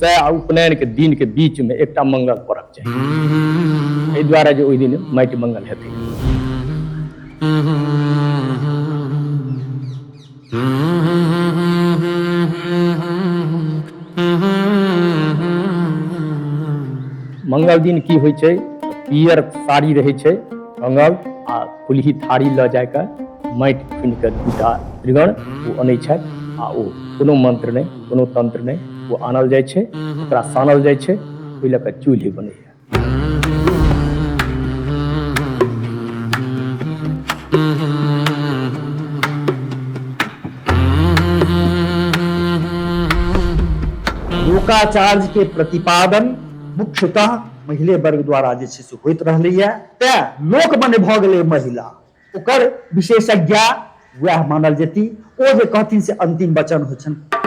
सए आ उपनयनके दिनके बीचमे एकटा मंगल पड़क चाही, एहि दुआरे जे ओहि दिन माटि मंगल हेतै। मंगल दिन की होइ छै, पियर साड़ी रहै छै रंगल आ फुलही थारी लऽ जाके माटि खुनि कऽ दूटा त्रिगण ओ अनै छथि आ ओ कोनो मंत्र नहि, कोनो तंत्र नहि, ओ आनल जाइ छै, ओकरा सानल जाइ छै, ओहि लऽ कऽ चूल्हि बनैया। लोकाचार्य के प्रतिपादन मुख्यतः महिले वर्ग द्वारा जे छै से होइत रहलैए, तेँ लोक मने भऽ गेलै महिला, ओकर विशेषज्ञा वएह मानल जेती, ओ जे कहथिन से अंतिम वचन होइ छनि।